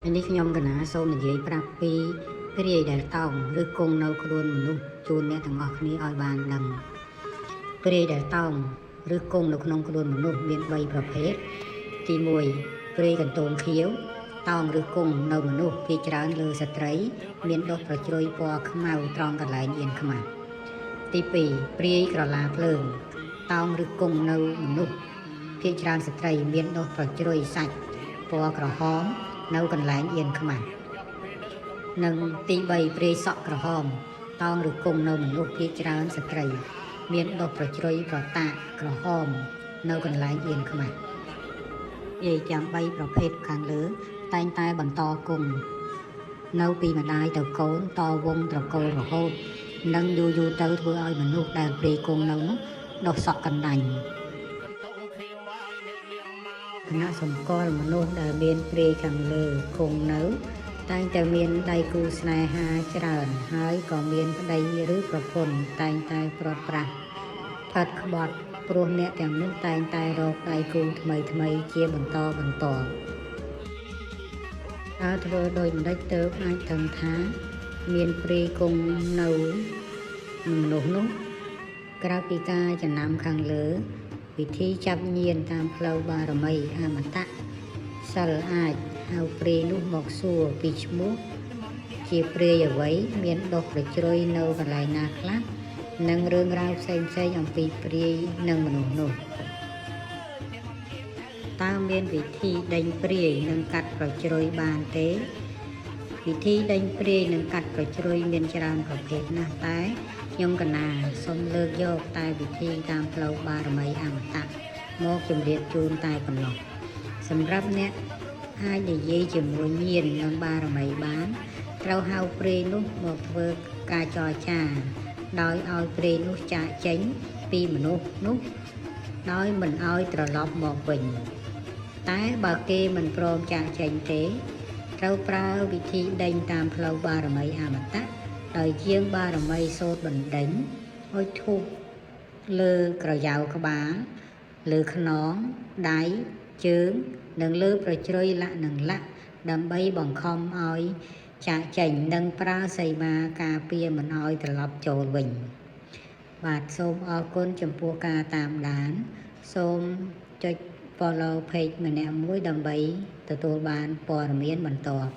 នេះខ្ញុំកណាសូមនិយាយប្រាប់ពីព្រាយដែលតោងឬគង់នៅខ្លួនមនុស្សជូនអ្នកទាំងអស់គ្នាឲ្យបានដឹងព្រាយដែលតោងឬគង់នៅក្នុងខ្លួនមនុស្សមាន3ប្រភេទទី1ព្រាយកន្ទោងខៀវតោងឬគង់នៅមនុស្សភាគច្រើនលើស្ត្រី មានដុះប្រជ្រុយពណ៌ខ្មៅត្រង់កន្លែងអៀនខ្មាស់ទី2ព្រាយក្រឡាភ្លើងតោងឬគង់នៅមនុស្សភាគច្រើនស្ត្រីមានដុះប្រជ្រុយសាច់ពណ៌ក្រហមនៅកន្លែងអៀនខ្មាស់និងទី3ព្រាយសក់ក្រហមតោងឬគង់នៅមនុស្សភាគច្រើនស្ត្រី មានដុះប្រជ្រុយប្រតាកក្រហមនៅកន្លែងអៀនខ្មាស់និយាយទាំង3ប្រភេទខាងលើ តែងតែបន្តគង់នៅពីម្ដាយទៅកូនតវងត្រកូលរហូត និងយូរយូរទៅធ្វើឲ្យមនុស្សដែលព្រាយគង់នៅនោះដុះសក់កណ្ដាញ់គណៈសម្គាល់មនុស្សដែលមានព្រាយខាងលើគង់នៅ តែងតែមានដៃគូស្នេហាច្រើន ហើយក៏មានប្តីឬប្រពន្ធតែងតែព្រាត់ប្រាសផិតក្បត់ព្រោះអ្នកទាំងនោះតែងតែរកដៃគូថ្មីៗជាបន្តបន្ទាប់តើធ្វើដូចម្តេចទើបអាចដឹងថា មានព្រាយគង់នៅមនុស្សនោះ ក្រៅពីការចំណាំខាងលើ វិធីចាប់ញៀនតាមផ្លូវបារមីអមតៈសិលអាចហៅព្រាយនោះមកសួរពីឈ្មោះ ជាព្រាយអ្វីមានដុះប្រជ្រុយនៅកន្លែងណាខ្លះនិងរឿងរ៉ាវផ្សេងៗអំពីព្រាយនិងមនុស្សនោះតើមានវិធីដេញព្រាយនិងកាត់ប្រជ្រុយបានទេ វិធីដេញព្រាយនិងកាត់ប្រជ្រុយមានច្រើនប្រភេទណាស់តែខ្ញុំកណាសូមលើកយកតែវិធីតាមផ្លូវបារមីអមតៈមកជម្រាបជូនតែប៉ុណ្ណោះសម្រាប់អ្នកអាចនិយាយជាមួយញៀននិងបារមីបាន ត្រូវហៅព្រាយនោះមកធ្វើការចរចា ដោយឲ្យព្រាយនោះចាកចេញពីមនុស្សនោះដោយមិនឲ្យត្រឡប់មកវិញ តែបើគេមិនព្រមចាកចេញទេ ត្រូវប្រើវិធីដេញតាមផ្លូវបារមីអមតៈដោយជាងបារមីសូត្របណ្ដេញឲ្យធូបលើក្រយៅក្បាលលើខ្នងដៃជើងនិងលើប្រជ្រុយលាក់និងលាក់ដើម្បីបង្ខំឲ្យចាកចេញនិងប្រើសីមាការពារមិនឲ្យត្រឡប់ចូលវិញ បាទសូមអរគុណចំពោះការតាមដាន សូមចុច follow page ម្នាក់មួយដើម្បីទទួលបានព័ត៌មានបន្ទាប់